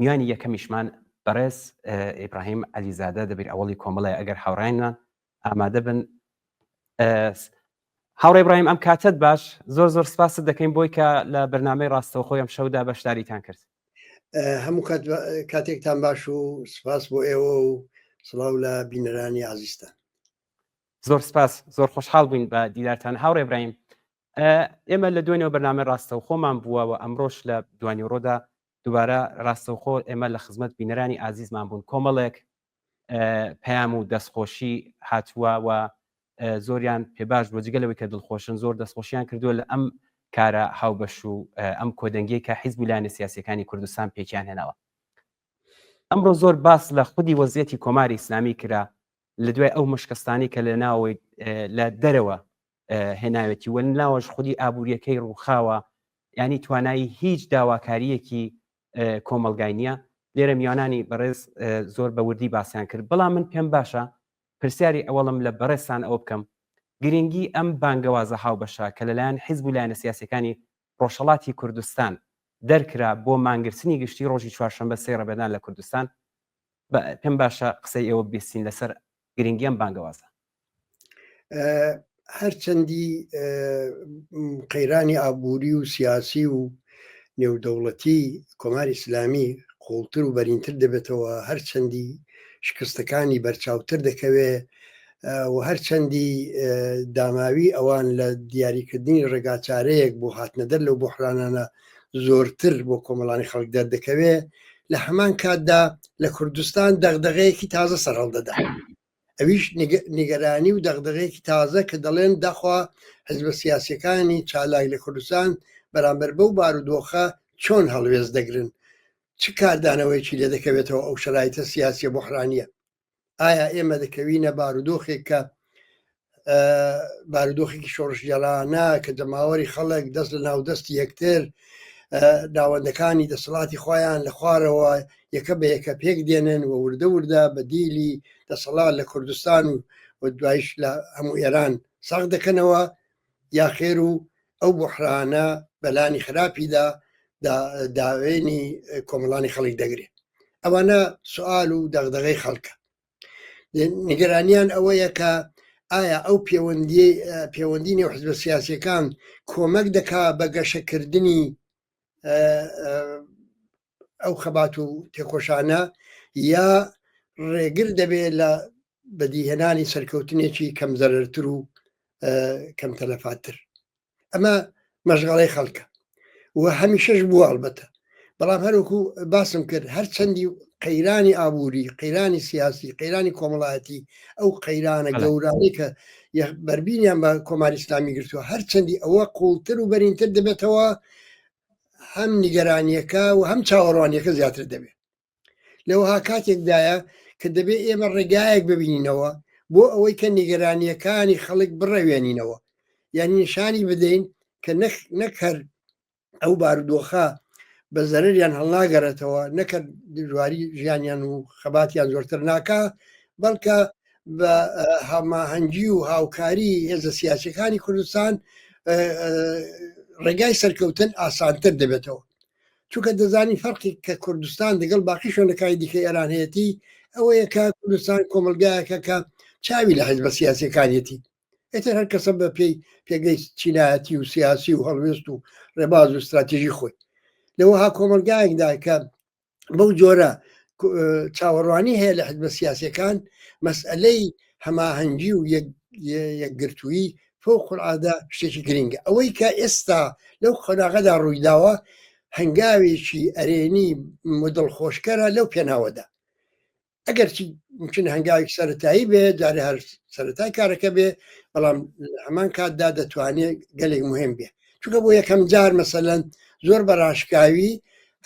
میوانی یەکەمیشمان بەڕێز ئیبراهیم عەلیزادە دەبیر ئەوەڵی کۆمەڵەیە ئەگەر هاوڕایانمان ئامادە بن. هاوڕێ ئیبراهیم ئەم کاتەت باش، زۆر زۆر سپاست دەکەین بۆی کە لە بەرنامەی ڕاستەوخۆی ئەم شەودا بەشداریتان کرد. هەموو کات کاتێکتان باش و سپاس بۆ ئێوە و سڵاو لە بینەرانی ئازیزتان. زۆر سپاس، زۆر خۆشحاڵ بووین بە دیدارتان هاوڕێ ئیبراهیم. ئێمە لە دوێنێوە بەرنامەی ڕاستەوخۆمان بووە و ئەمڕۆش لە دوانیوڕۆدا دووبارە ڕاستەوخۆ ئێمە لە خزمەت بینەرانی ئازیزمان بوون. کۆمەڵێک پەیام و دەستخۆشی هاتووە و زۆریان پێباش بووە، جگە لەوەی کە دڵخۆشن زۆر دەستخۆشیان کردووە لە ئەم کارە هاوبەش و ئەم کۆدەنگیەی کە حیزب و لایەنە سیاسیەکانی کوردستان پێکیان هێناوە. ئەمڕۆ زۆر باس لە خودی وەزیەتی کۆماری ئیسلامی کرا لە دوای ئەو مشکستانی کە لە ناوەوەی لە دەرەوە هێناوێتی و ناوەش خودی ئابوووریەکەی ڕووخاوە، ینی توانایی هیچ داواکاریەکی کۆمەڵگای نییە. لێرە میوانانی بەڕێز زۆر بە وردی باسیان کرد، بەڵام من پێم باشە پرسیاری ئەوەڵم لە بەڕێزتان ئەوە بکەم، گرنگی ئەم بانگەوازە هاوبەشە کە لەلایەن حیزب و لایەنە سیاسیەکانی ڕۆژهەڵاتی کوردستان دەرکرا بۆ مانگرتنی گشتی ڕۆژی چوارشەمبە سێی ڕەبێدان لە کوردستان، پێم باشە قسەی ئێوە ببیستین لەسەر گرنگی ئەم بانگەوازە. هەرچەندی قەیرانی ئابووری و سیاسی و نێودەوڵەتی کۆماری ئیسلامی قوڵتر و بەرینتر دەبێتەوە، هەرچەندی شکستەکانی بەرچاوتر دەکەوێ و هەرچەندی داماوی ئەوان لە دیاریکردنی ڕێگاچارەیەک بۆ هاتنەدەر لەو بۆحرانانە زۆرتر بۆ کۆمەڵانی خەڵک دەردەکەوێ، لە هەمان کاتدا لە کوردستان دەغدەغەیەکی تازە سەرهەڵدەدا. ئەویش نیگەرانی و دەغدەغەیەکی تازە کە دەڵێن داخوا حزبە سیاسیەکانی چالاک لە کوردستان بەرامبەر بەو بارودۆخە چۆن هەڵوێست دەگرن، چ کاردانەوەیەکی لێ دەکەوێتەوە ئەو شەرایتە سیاسیە بۆحرانیە؟ ئایا ئێمە دەکەوینە بارودۆخێک کە بارودۆخێکی شۆڕشگێڕانە کە جەماوەری خەڵک دەست لە ناو دەستی یەکتر ناوەندەکانی دەسەڵاتی خۆیان لە خوارەوە یەکە بە یەکە پێک دێنن و وردە وردە بە دیلی دەسەڵات لە کوردستان و و دوایش لە هەموو ئێران ساغ دەکەنەوە یا خێر و ئەو بحرانە بەلانی خراپیدا داوێنی کۆمەڵانی خەڵک دەگرێت. ئەوانە سوال و دەغدەغەی خەڵکە. نیگەرانیان ئەوەیە کە ئایا ئەو پەیوەندی پەیوەندی نێو حزبە سیاسیەکان کۆمەک دەکا بە گەشەکردنی ئەو خەبات و تێکۆشانە یا ڕێگر دەبێت لە بەدیهێنانی سەرکەوتنێکی کەم زەرەرتر و کەم تەلەفاتتر. ئەمە مەشغەڵەی خەڵکە و هەمیشەش بووە ئەڵبەتە، بەڵام هەروەکو باسم کرد هەرچەندی قەیرانی ئابووری، قەیرانی سیاسی، قەیرانی کۆمەڵایەتی، ئەو قەیرانە گەورانەی کە بەربینیان بە کۆماری ئیسلامی گرتووە، هەرچەندی ئەوە قوڵتر و بەرینتر دەبێتەوە، هەم نیگەرانیەکە و هەم چاوەڕوانیەکە زیاتر دەبێت. لەوەها کاتێکدایە کە دەبێت ئێمە ڕێگایەک ببینینەوە بۆ ئەوەی کە نیگەرانیەکانی خەڵک بڕەوێنینەوە، یعنی نیشانی بدەین کە نەک هەر ئەو بارودۆخە بە زەرەریان هەڵناگەڕێتەوە، نەکە دژواری ژیانیان و خەباتیان زۆرتر ناکا، بەڵکە بە هەماهەنگی و هاوکاری هێزە سیاسیەکانی کوردستان ڕێگای سەرکەوتن ئاسانتر دەبێتەوە. چونکە دەزانی فەرقی کە کوردستان دەگەڵ باقی شوێنەکانی دیکە ئێران هەیەتی ئەوەیە کە کوردستان کۆمەلگایەکە کە چاوی لە حزبە سیاسیەکانیەتی ئێتر هەر کەسە بە پێی پێگەی چینایەتی و سیاسی و هەڵوێست و ڕێباز و استراتیژی خۆی لەوەها کۆمەلگایەکدا کە بەو جۆرە چاوەڕوانی هەیە لە حزبە سیاسەکان مەسئلەی هەماهەنگی و یەکگرتوویی فوق العادە شتێکی گرنگە. ئەوەی کە ئێستا لەو قۆناغەدا ڕوویداوە هەنگاوێکی ئەرێنی مدڵخۆشکەرە لەو پێناوەدا. ئەگەرچی ممکنە هەنگاوێکی سەرەتایی بێ، جارێ هەر سەرەتای کارەکە بێ، بەڵام هەمان کاتدا دەتوانێت گەلێک مهم بێ. چونکە بۆ یەکەم جار مەسەلەن زۆر بە ڕاشکاوی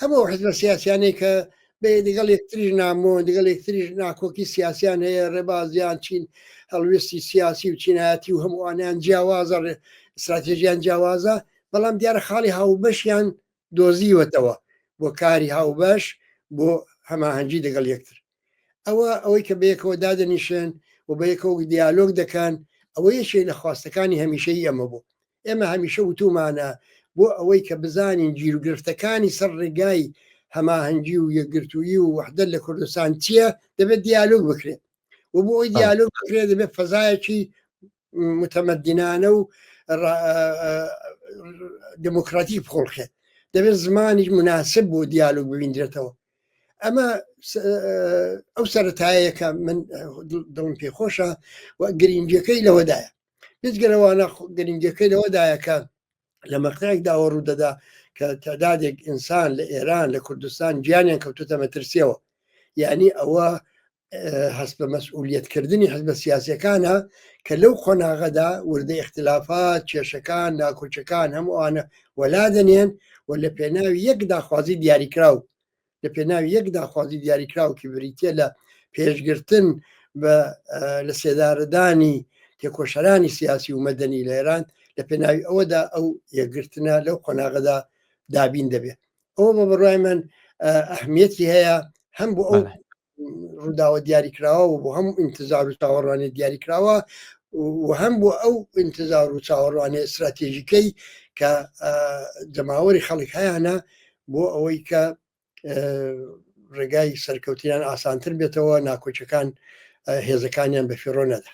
هەموو ئەو حزبە سیاسیانەی کە لەگەڵ یەکتریش نامۆن، لەگەڵ یەکتریش ناکۆکی سیاسیان هەیە، ڕێبازیان چین هەڵوێستی سیاسی و چینایەتی و هەمووانیان جیاوازە، استراتێژیان جیاوازە، بەڵام دیارە خاڵی هاوبەشیان دۆزیوەتەوە بۆ کاری هاوبەش، بۆ هەماهەنگی لەگەڵ یەکتر. ئەوە ئەوەی کە بەیەکەوە دادەنیشن و بەیەکەوە دیالۆگ دەکەن، ئەوە یەکێک لە خواستەکانی هەمیشەی ئێمە بوو. ئێمە هەمیشە وتومانە بۆ ئەوەی کە بزانین گیروگرفتەکانی سەر ڕێگای هەماهەنگی و یەکگرتوویی و وەحدەت لە کوردستان چییە دەبێت دیالۆگ بکرێت و بۆ ئەوی دیالۆگ بکرێت دەبێت فەزایەکی متەمەدینانە و دموکراتی بخۆڵخێت دەبێت زمانی مناسب بۆ دیالۆگ ببیندرێتەوە ئەمە ئەو سەرەتایەیە کە من دڵم پێخۆشە و گرنگیەکەی لەوەدایە بێجگە لەوانە گرنگیەکەی لەوەدایە کە لە مەقتەعێک داوە ڕوودەدا کە تعدادێک ئینسان لە ئێران لە کوردستان گیانیان کەوتوتە مەترسیەوە یعنی ئەوە هەست بە مەسئولیەتکردنی حزبە سیاسەکانە کە لەو قۆناغەدا وردە اختلافات کێشەکان ناکۆچەکان هەموو ئەوانە وەلا دەنێن و لە پێناوی یەک داخوازی دیاریکراو لە پێناوی یەک داخوازی دیاریکراو کی بریتە لە پێشگرتن بە لە سێدارەدانی تێکۆشەرانی سیاسی و مەدەنی لە ئێران لە پێناوی ئەوەدا ئەو یەکگرتنە لەو قۆناغەدا دابین دەبێت ئەوە بە بڕای من ئەهمیەتی هەیە هەم بۆ ئەو ڕووداوە دیاریکراوە و بۆ هەموو ئینتظار و چاوەڕوانی دیاریکراوە و هەم بۆ ئەو ئینتظار و چاوەڕوانێ استراتێژیکەی کە جەماوەری خەڵک هەیەە بۆ ئەوەی کە ڕێگای سەرکەوتیان ئاسانتر بێتەوە ناکۆچەکان هێزەکانیان بە فیڕۆ نەدا.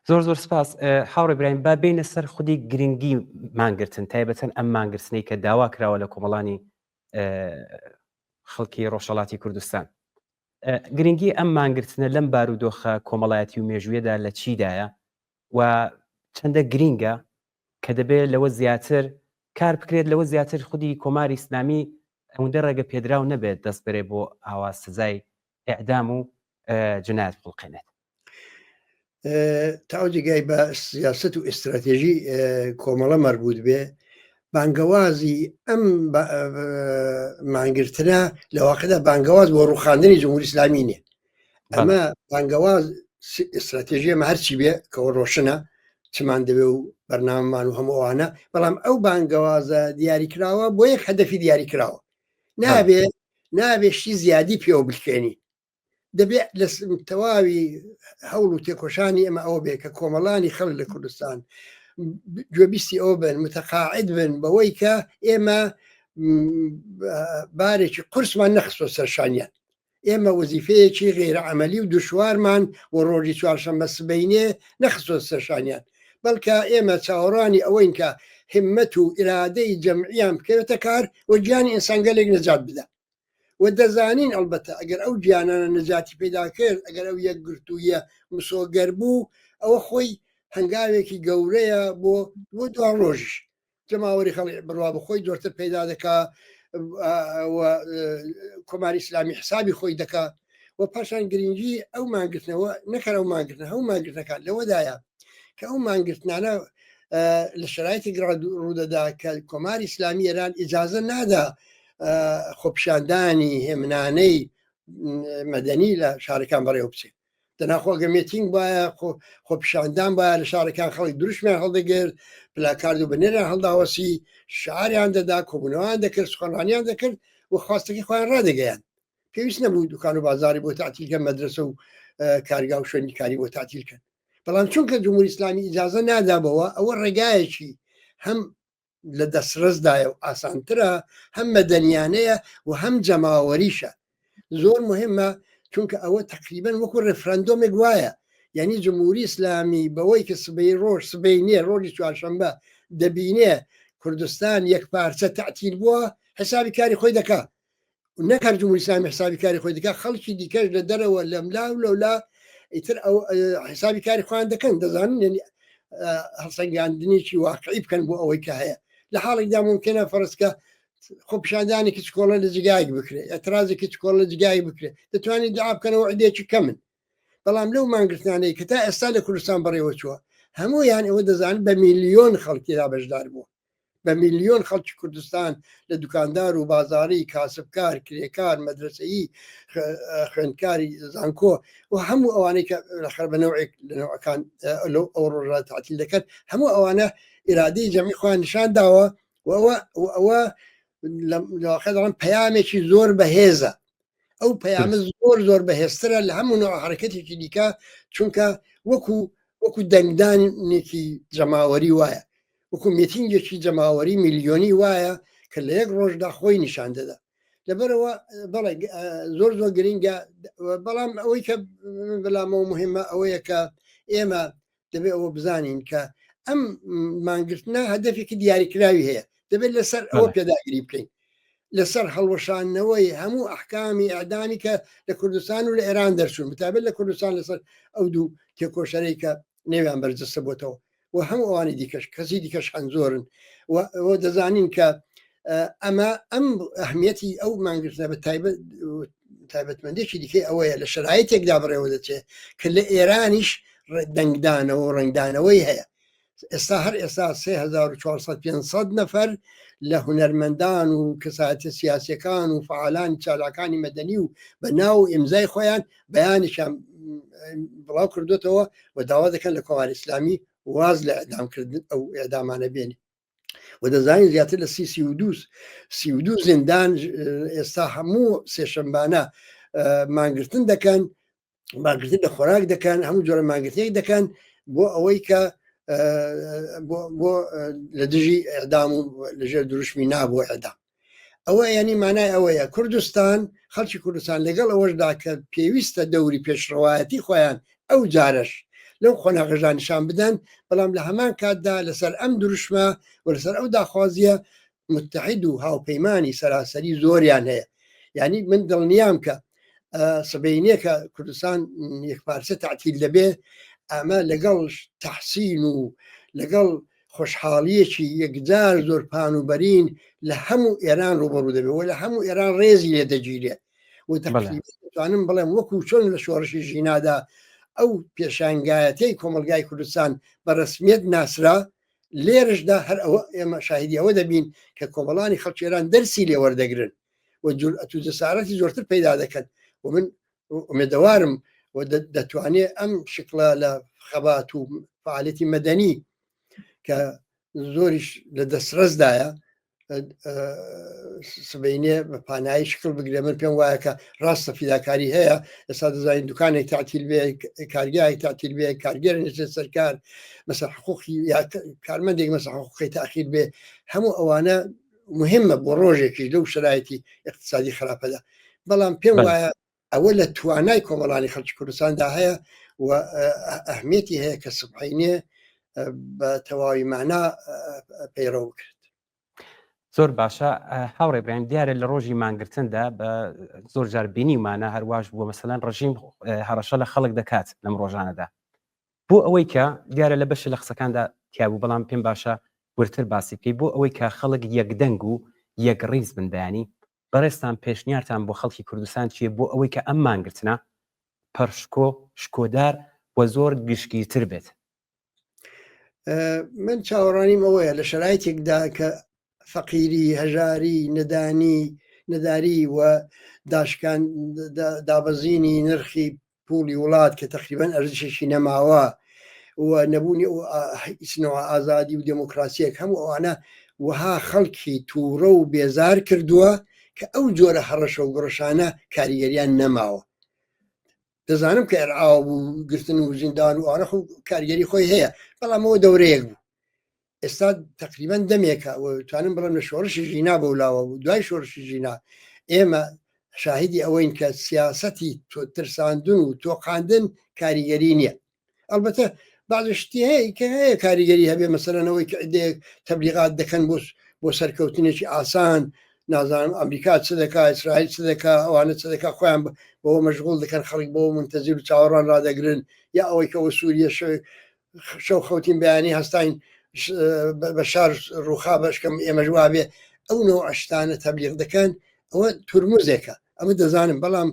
زۆر زۆر سپاس هاوڕێ برایم با بینە سەر خودی گرنگی مانگرتن تایبەتەن ئەم مانگرتنەی کە داوا کراوە لە کۆمەڵانی خەڵکی ڕۆژهەڵاتی کوردستان. گرنگی ئەم مانگرتنە لەم بارودۆخە کۆمەڵایەتی و مێژوویەدا لە چیدایە و چەندە گرینگە کە دەبێت لەوە زیاتر کار بکرێت لەوە زیاتر خودی کۆماری ئیسلامی ئەوەندە ڕێگە پێدراو نەبێت دەست بەرێ بۆ ئاوا سزای ئێعدام و جنایەت بخوڵقێنێت. تا ئەو جێگای بە سیاست و ئیستراتێژی کۆمەڵە مەربوط بێ بانگەوازی ئەم مانگرتنە لە واقعدا بانگەواز بۆ ڕوخاندنی جمهوری ئیسلامی نیە ئەمە بانگەواز ئیستراتێژی ئەمە هەرچی بێ کەەوە ڕۆشنە چمان دەوێ و بەرنامەمان و هەموو ئەوانە بەڵام ئەو بانگەوازە دیاریکراوە بۆ یەک هەدەفی دیاریکراوە نابێ نابێ شتی زیادی پێوە بلکێنی دەبێت لە تەواوی هەوڵ و تێکۆشانی ئەمە ئەوە بێ کە کۆمەڵانی خەڵک لە کوردستان گوێبیستی ئەوە بن متەقاعد بن بەوەی کە ئێمە بارێکی قورسمان نەخستۆ سەرشانیان ئێمە وەزیفەیەکی غێرە عملی و دشوارمان و ڕۆژی چوارشەممە سبینێ نەخستۆ سەرشانیان بەڵکە ئێمە چاوەڕوانی ئەوەین کە همەت و ئرادەی جەمعیان بکەوێتە کار و گیانی ئینسانگەلێک نەجات بدە و دەزانین ئەڵبەتە ئەگەر ئەو گیانانە نەجاتی پەیدا کرد، ئەگەر ئەو یەکگرتوویە مسۆگەر بوو، ئەوە خۆی هەنگاوێکی گەورەیە بۆ بۆ دوا ڕۆژیش. جەماوەری خەڵک بڕوا بە خۆی زۆرتر پەیدا دەکا و کۆماری ئیسلامی حسابی خۆی دەکا و پاشان گرنگی ئەو مانگرتنەوە نەکەر ئەو مانگرتنە هەموو مانگرتنەکان لەوەدایە کە ئەو مانگرتنانە لە شرایطی ڕوودەدا کە کۆماری ئیسلامی ئێران ئیجازە نادا خۆپیشاندانی هێمنانەی مەدەنی لە شارەکان بەڕێوە بچێت دەنا خۆگە مێتینگ باە خۆپیشاندان باە لە شارەکان خەڵک دروشمیان هەڵدەگرت پلاکارد و بنێریان هەڵداوەسی شعاریان دەدا کۆبوونەوەیان دەکرد سخەنڕانیان دەکرد و خواستەکەی خۆیان ڕادەگەیان پێویست نەبوو دوکان و بازاری بۆ تاعتیلکە مەدرسە و کارگا و شوێنی کاری بۆ تاعتیلکەن بەڵام چونکە جمهوری ئیسلامی ئیجازە نادابەوە ئەوە ڕێگایەکی هەم لە دەستڕەستدایە و ئاسانترە هەم مەدەنیانەیە و هەم جەماوەریشە زۆر مهمە چونکە ئەوە تقریبن وەکو ڕێفراندۆمێک وایە یعنی جمهوری ئیسلامی بەوەی کە سبەی ڕۆژ سبەی نییە ڕۆژی چوارشەمبە دەبینێ کوردستان یەک پارچە تەعتیل بووە حسابی کاری خۆی دەکا نەک هەر جمهوری ئیسلامی حسابی کاری خۆی دەکات خەڵکی دیکەش لە دەرەوە لەملا و لەولا ئیتر ئەو حسابی کاری خۆیان دەکەن دەزانن یعنی هەڵسەنگاندنێکی واقعی بکەن بۆ ئەوەی کە هەیە لە حاڵێکدا ممکنە فەرزکە خۆپیشاندانێکی چکۆڵە لە جگایەک بکرێت ئەترازێکی چکۆڵ لە جگای بکرێت دەتوانین دعا بکەنەوە عدێکی کەمن بەڵام لەو مانگرتنانەی کە تا ئێستا لە کوردستان بەڕێوە چووە هەموویان ئەوە دەزانن بە میلیۆن خەڵکیدا بەشدار بووە بە میلیۆن خەڵکی کوردستان لە دوکاندار و بازاری کاسبکار کرێکار مەدرسەیی خوێندکاری زانکۆ و هەموو ئەوانەی کە لەخەر بە نەوعێک لە نەوەکان لەو ئەو ڕۆژە تعتیل دەکەن هەموو ئەوانە ئیرادەی جەمی خۆیان نیشان داوە و ئەوە ئەوە لەواقع دەڵێم پەیامێکی زۆر بەهێزە ئەو پەیامە زۆر زۆر بەهێزترە لە هەموو نوع حرەکەتێکی دیکە چونکە وەکو وەکو دەنگدانێکی جەماوەری وایە وەکو میتینگێکی جەماوەری میلیۆنی وایە کە لە یەک ڕۆژدا خۆی نیشان دەدا. لەبەرەوە بەڵێ زۆر زۆر گرنگە بەڵام ئەوەی کە بەلامەوە مهمە ئەوەیە کە ئێمە دەبێت ئەوە بزانین کە ئەم مانگرتنە هەدەفێکی دیاریکراوی هەیە دەبێت لەسەر ئەوە پێداگری بکەین لەسەر هەڵوەشاندنەوەی هەموو ئەحکامی ئەعدامی کە لە کوردستان و لە ئێران دەرچوون بتابێت لە کوردستان لەسەر ئەو دوو تێکۆشەرەی کە نێویان بەرجەستە بۆتەوە و هەموو ئەوانی دیکەش کەسی دیکەش هەن زۆرن و دەزانین کە ئەمە ئەم ئەهمیەتی ئەو مانگرتنە بە تایبەت تایبەتمەندێکی دیکەی ئەوەیە لە شرایتێکدا بڕێوە دەچێت کە لە ئێرانیش دەنگدانەوە و ڕنگدانەوەی هەیە ئێستا هەر ئێستا 3400 نەفەر لە هونەرمەندان و کەسایەتە سیاسەکان و فعالانی چالاکانی مەدەنی و بە ناو و ئیمزای خۆیان بەیانێکیان بڵاو کردوتەوە و داوا دەکەن لە کۆماری ئیسلامی واز لە ئەدامکردن ئەو ئەدامانە بێنی و دەزانین زیاتر لە سی سی و دوو 32 زیندان ئێستا هەموو سێشەمبانە مانگرتن دەکەن مانگرتن لە خۆراک دەکەن هەموو جۆرە مانگرتێک دەکەن بۆ ئەوەی کە بۆ لە دژی ئەدام و لەژێر دروشمی نابوو ئەدام ئەوە ینی مانای ئەوەیە کوردستان خەڵکی کوردستان لەگەڵ ئەوەشدا کە پێویستە دەوری پێشڕەوایەتی خۆیان ئەو جارش لەو قۆناغەشدا نیشان بدەن بەڵام لە هەمان کاتدا لەسەر ئەم دروشمە و لەسەر ئەو داخوازیە متحد و هاوپەیمانی سەراسەری زۆریان هەیە یعنی من دڵنیام کە سبینیە کە کوردستان یەکپارچە تعتیل دەبێ ئەمە لەگەڵ تەحسین و لەگەڵ خۆشحاڵیەکی یەکجار زۆر پان و بەرین لە هەموو ئێران ڕوبەڕوو دەبێت و لە هەموو ئێران ڕێزی لێ دەگیرێت و دەتوانم بڵێم وەکو چۆن لە شۆڕشی ژینادا ئەو پێشانگایەتەی کۆمەلگای کوردستان بە ڕسمیت ناسرا لێرەشدا هەر ئەوە ئێمە شاهدی ئەوە دەبین کە کۆمەڵانی خەڵکی ئێران دەرسی لێ وەردەگرن و جورئەت و جەسارەتی زۆرتر پەیدا دەکەن و من ئومێدەوارم و دەتوانێت ئەم شکڵە لە خەبات و فعالەتی مەدەنی کە زۆریش لە دەستڕەستدایە سبینێ بە پانایی شکل بگرێ من پێم وایە کە ڕاستە فیداکاری هەیە ئێستا دەزانین دوکانێک تعتیل بێ کارگایەک تعتیل بێ کارگەر نچێت سەرکار مەسە حقوقی یا کارمەندێک مەسە حقوقی تاخیر بێ هەموو ئەوانە مهمە بۆ ڕۆژێکی لەو شرایەتی اقتصادی خراپەدا بەڵام پێم وایە ئەوە لە توانای کۆمەڵانی خەڵکی کوردستاندا هەیە و ئەهمیەتی هەیە کە سبحینێ بە تەواوی مانا پەیڕەو بکرێت. زۆر باشە هاوڕێ برایم دیارە لە ڕۆژی مانگرتندا بە زۆر جار بینیمانە هەرواش بووە مەسەلەن ڕژیم هەڕەشە لە خەڵک دەکات لەم ڕۆژانەدا بۆ ئەوەی کە دیارە لە بەشە لە قسەکاندا تیابوو بەڵام پێم باشە ورتر باسی بکەی بۆ ئەوەی کە خەڵک یەکدەنگ و یەک ڕیز بن بەیانی بەڕێزتان پێشنیارتان بۆ خەڵکی کوردستان چییە بۆ ئەوەی کە ئەم مانگرتنە پڕشکۆ، شکۆدار و زۆر گشتگیرتر بێت؟ من چاوەڕوانیم ئەوەیە لە شەرایتێکدا کە فەقیری، هەژاری، نەدانی، نەداری و داشکان دابەزینی نرخی پوڵی وڵات کە تەقریبەن ئەرزشێکی نەماوە و نەبوونی هیچ نوع ئازادی و دێموکراسیەک هەموو ئەوانە وەها خەڵکی تووڕە و بێزار کردووە کە ئەو جۆرە هەڕەشە و گڕشانە کاریگەریان نەماوە دەزانم کە ئەرعاو و گرتن و زیندان و ئەوانە خۆ کاریگەری خۆی هەیە بەڵام ئەوە دەورەیەک بوو ئێستا تقریبان دەمێکە و توانم بڵێم لە شۆڕشی ژینا بەو لاوە بوو دوای شۆڕشی ژینا ئێمە شاهیدی ئەوەین کە سیاسەتی ترساندن و تۆقاندن کاریگەری نییە ئەلبەتە بعض شتی هەیە کە هەیە کاریگەری هەبێ مەسەلەنەوەی کە عدەیەک تەبلیغات دەکەن بۆ بۆ سەرکەوتنێکی ئاسان نازانم ئەمریکا چ دەکا ئیسرائیل چ دەکا ئەوانە چ دەکا خۆیان بەوە مەشغوڵ دەکەن خەڵک بەوە منتەزیر و چاوەڕوان ڕادەگرن یا ئەوەی کە ئەوە سووریە شەو خەوتین بەیانی هەستاین بە شار ڕووخا بەشکەم ئێمەش وابێ ئەو نەوە شتانە تەبلیغ دەکەن ئەوە تورمزێکە ئەمە دەزانم بەڵام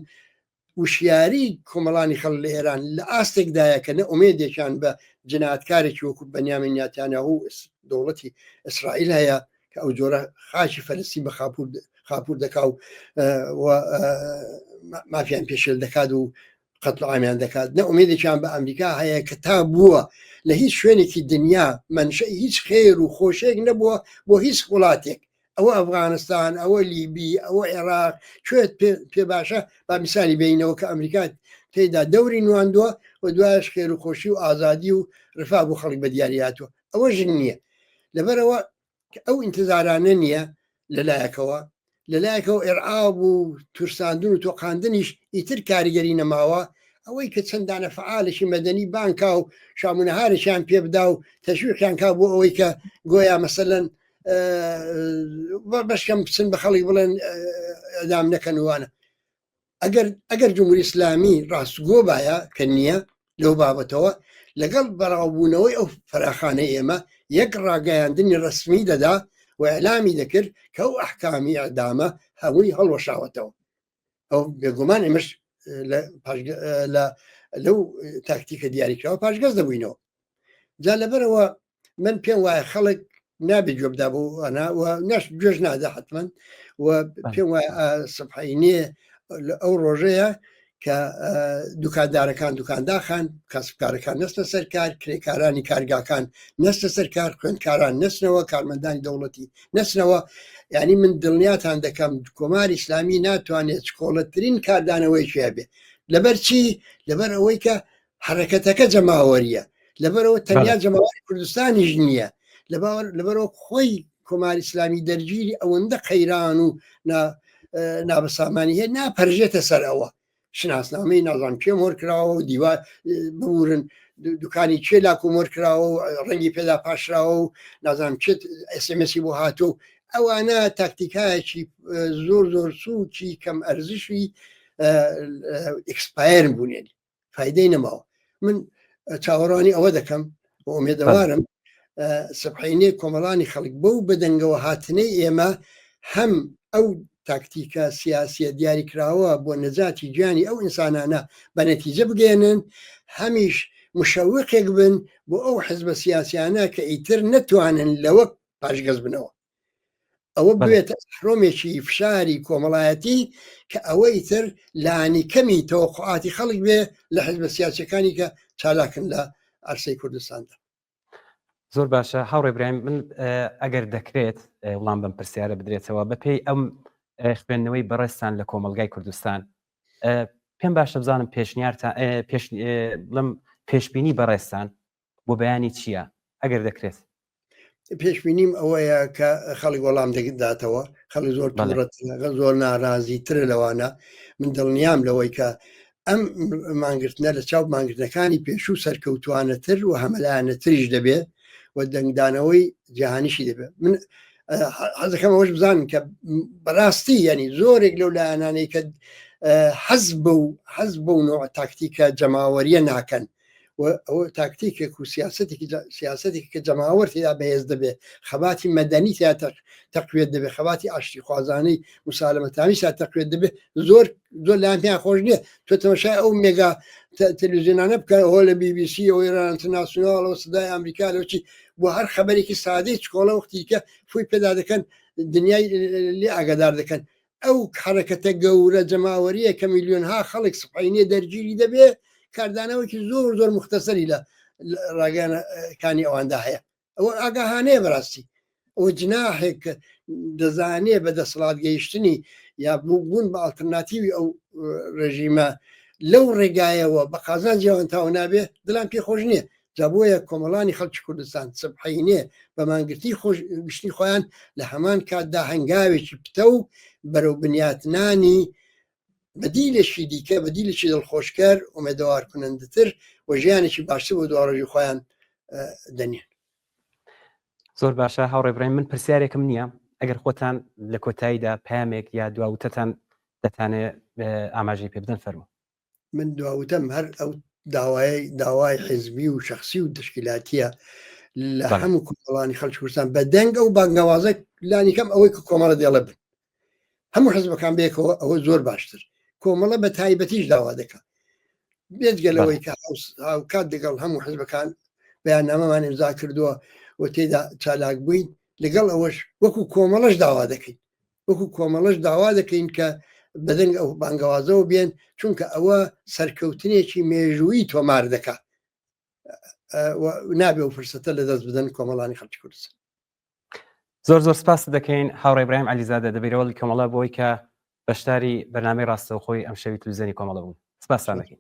وشیاری کۆمەڵانی خەڵک لە ئێران لە ئاستێکدایە کە نە ئومێدێکیان بە جنایەتکارێکی وەکو بەنیامین ناتانیاهو و دەوڵەتی ئیسرائیل هەیە کە ئەو جۆرە خاکی فەلەستین بە خاپور خاپور دەکا و مافیان پێشێل دەکات و قەتل عامیان دەکات نە ئومێدێکیان بە ئەمریکا هەیە کە تا بووە لە هیچ شوێنێکی دنیا منشەی هیچ خێر و خۆشێک نەبووە بۆ هیچ وڵاتێک ئەوە ئەفغانستان ئەوە لیبی ئەوە عێراق کوێت پێ باشە با میسالی بینەوە کە ئەمریکا تێدا دەوری نواندووە و دوایش خێر و خۆشی و ئازادی و رفا بۆ خەڵک بە دیاری هاتووە ئەوە ژن نییە لەبەرەوە ئەو ئینتظارانە نییە لەلایەکەوە. لەلایەکەوە ئێرعاب و ترساندن و تۆقاندنیش ئیتر کاریگەری نەماوە، ئەوەی کە چەند دانە فەعالێکی مەدەنی بانگ کا و شامونەهارێکیان پێ بدا و تەشویقیان کا بۆ ئەوەی کە گۆیا مەسەلەن بەشکەم بچن بە خەڵک بڵێن ئەدام نەکەن وانە ئەگەر ئەگەر جمهوری ئیسلامی ڕاستگۆ باە کە نییە لەو بابەتەوە لەگەڵ بەراوبوونەوەی ئەو فەراخانەی ئێمە یەک ڕاگەیاندنی ڕەسمی دەدا و ئیعلامی دەکرد کە ئەو ئەحکامی ئیعدامە هەمووی هەڵوەشاوەتەوە ئەو بێگومان ئێمەش لە لەو تاکتیکە دیاریکراوە پاشگەز دەبووینەوە جا لەبەرەوە من پێم وایە خەڵک نابێت گوێ بدا بۆ ئەنا و ناش گوێش نادا حتمما و پێم وایە سبحینێ ئەو ڕۆژەیە کە دوکاندارەکان دوکانداخان کاسبکارەکان نەستە سەر کار کرێکارانی کارگاکان نەستە سەر کار خوێندکاران نەچنەوە کارمەندانی دەوڵەتی نەچنەوە یعنی من دڵنیاتان دەکەم کۆماری ئیسلامی ناتوانێت چکۆڵەترین کاردانەوەیەکی هەبێ لەبەر چی لەبەر ئەوەی کە حەرەکەتەکە جەماوەریە لەبەرەوە تەنیا جەماوەری کوردستانیش نییە لەبەرەوە خۆی کۆماری ئیسلامی دەرگیری ئەوەندە قەیران و نابەسامانی هەیە ناپەرژێتە سەر ئەوە شناسنامەی نازان کێ مۆر کراوە و دیوار ببورن دوکانی کێ لاک و مۆر کراوە و ڕەنگی پێدا پاشراوە و نازان کێ ئسمسی بۆ هاتوو ئەوانە تاکتیکایەکی زۆر زۆر سووکی کەم ئەرزشی expire بوونێنی فایدەی نەماوە من چاوەڕوانی ئەوە دەکەم و ئومێدەوارم سبحینێ کۆمەڵانی خەڵک بەو بەدەنگەوە هاتنەی ئێمە هەم ئەو تاکتیکە سیاسیە دیاریکراوە بۆ نەجاتی گیانی ئەو ئینسانانە بە نەتیجە بگەێنن هەمیش مشەوقێک بن بۆ ئەو حزبە سیاسیانە کە ئیتر نەتوانن لەوە پاشگەز بنەوە ئەوە بێتە ئەهرۆمێکی فشاری کۆمەڵایەتی کە ئەوە ئیتر لانی کەمی تەوەقعاتی خەڵک بێ لە حزبە سیاسەکانی کە چالاکن لە عرسەی کوردستاندا. زۆر باشە هاوڕێ برایم من ئەگەر دەکرێت وڵام بەم پرسیارە بدرێتەوە بەپێی ئەم خوێندنەوەی بەڕێزتان لە کۆمەلگای کوردستان پێم باشە بزانم پێشنیارتان پێش بڵم پێشبینی بەڕێزتان بۆ بەیانی چییە ئەگەر دەکرێت؟ پێشبینیم ئەوەیە کە خەڵک وەڵام دەداتەوە خەڵک زۆر توڕەترە زۆر ناڕازیترە لەوانە من دڵنیام لەوەی کە ئەم مانگرتنە لە چاو مانگرتنەکانی پێشوو سەرکەوتوانەتر و هەمەلایەنەتریش دەبێت و دەنگدانەوەی جیهانیشی دەبێت من حەزەکەم ئەوەش بزانن کە بەڕاستی ینی زۆرێک لەو لایەنانەی کە حەز بە و حەز بە و نوع تاکتیکە جەماوەریە ناکەن و ئەوە تاکتیکێک و سیاستێکی سیاستێکی کە جەماوەر تێدا بەهێز دەبێت خەباتی مەدەنی تیا تەقویەت دەبێت خەباتی ئاشتیخوازانەی مسالمەتامی سا تەقویەت دەبێت زۆر زۆر لایەن پێیان خۆش نییە تۆ تەمەشای ئەو مێگا تەلویزیۆنانە بکە ئەوە لە بی بی سی ئەو ئێران ئینتەرناسیۆناڵ ئەو سدای ئەمریکا لەو چی بۆ هەر خەبەرێکی سادەی چکۆڵە وەختی کە فوی پێدا دەکەن دنیای لێ ئاگادار دەکەن ئەو حەرەکەتە گەورە جەماوەریە کە میلیۆنها خەڵک سبحینێ دەرگیری دەبێ کاردانەوەکی زۆر زۆر مختصری لە ڕاگەیانەکانی ئەواندا هەیە ئەوە ئاگاهانەیە بەڕاستی ئەوە جناحێک دەزانێ بە دەسەڵات گەیشتنی یا بوون بە ئەڵتەرناتیوی ئەو ڕژیمە لەو ڕێگایەوە بە قازانجی ئەوان تاو نابێ دڵان پێ خۆش نییە جا بۆیە کۆمەڵانی خەڵکی کوردستان سبحینێ بە مانگرتنی خۆش گشتی خۆیان لە هەمان کاتدا هەنگاوێکی پتە و بەرەو بنیاتنانی بەدیلێکی دیکە بەدیلێکی دڵخۆشکەر ئومێدەوار کنەندەتر و ژیانێکی باشتر بۆ دواڕۆژی خۆیان دەنێن. زۆر باشە هاوڕێ برایم من پرسیارێکم نییە ئەگەر خۆتان لە کۆتاییدا پامێک یا دواوتەتان دەتانێ ئاماژەی پێ بدەن فەرموو. من دواوتەم هەر ئەو داوای داوای حزبی و شخصی و تشکیلاتیە لە هەموو کۆمەڵانی خەڵکی کوردستان بە دەنگ ئەو بانگەوازە لانی کەم ئەوەی کە کۆمەڵە دێڵە بن هەموو حزبەکان بێکەوە ئەوە زۆر باشتر کۆمەڵە بە تایبەتیش داوا دەکات بێجگە لەوەی کە هاوکات لەگەڵ هەموو حزبەکان بەیاننامەمان ئیمزا کردووە و تێدا چالاک بووین لەگەڵ ئەوەش وەکو کۆمەڵەش داوا دەکەین وەکو کۆمەڵەش داوا دەکەین کە بەدەنگ ئەو بانگەوازەوە بێن چونکە ئەوە سەرکەوتنێکی مێژوویی تۆمار دەکات نابێ و فرسەتە لە دەست بدەن کۆمەڵانی خەڵکی کوردستان. زۆر زۆر سپاست دەکەین هاوڕێ ئیبراهیم عەلیزادە دەبیرەوەڵی کۆمەڵە بۆی کە بەشداری بەرنامەی ڕاستەوخۆی ئەمشەوی تلویزیۆنی کۆمەڵە بوون سپاستان دەکەین.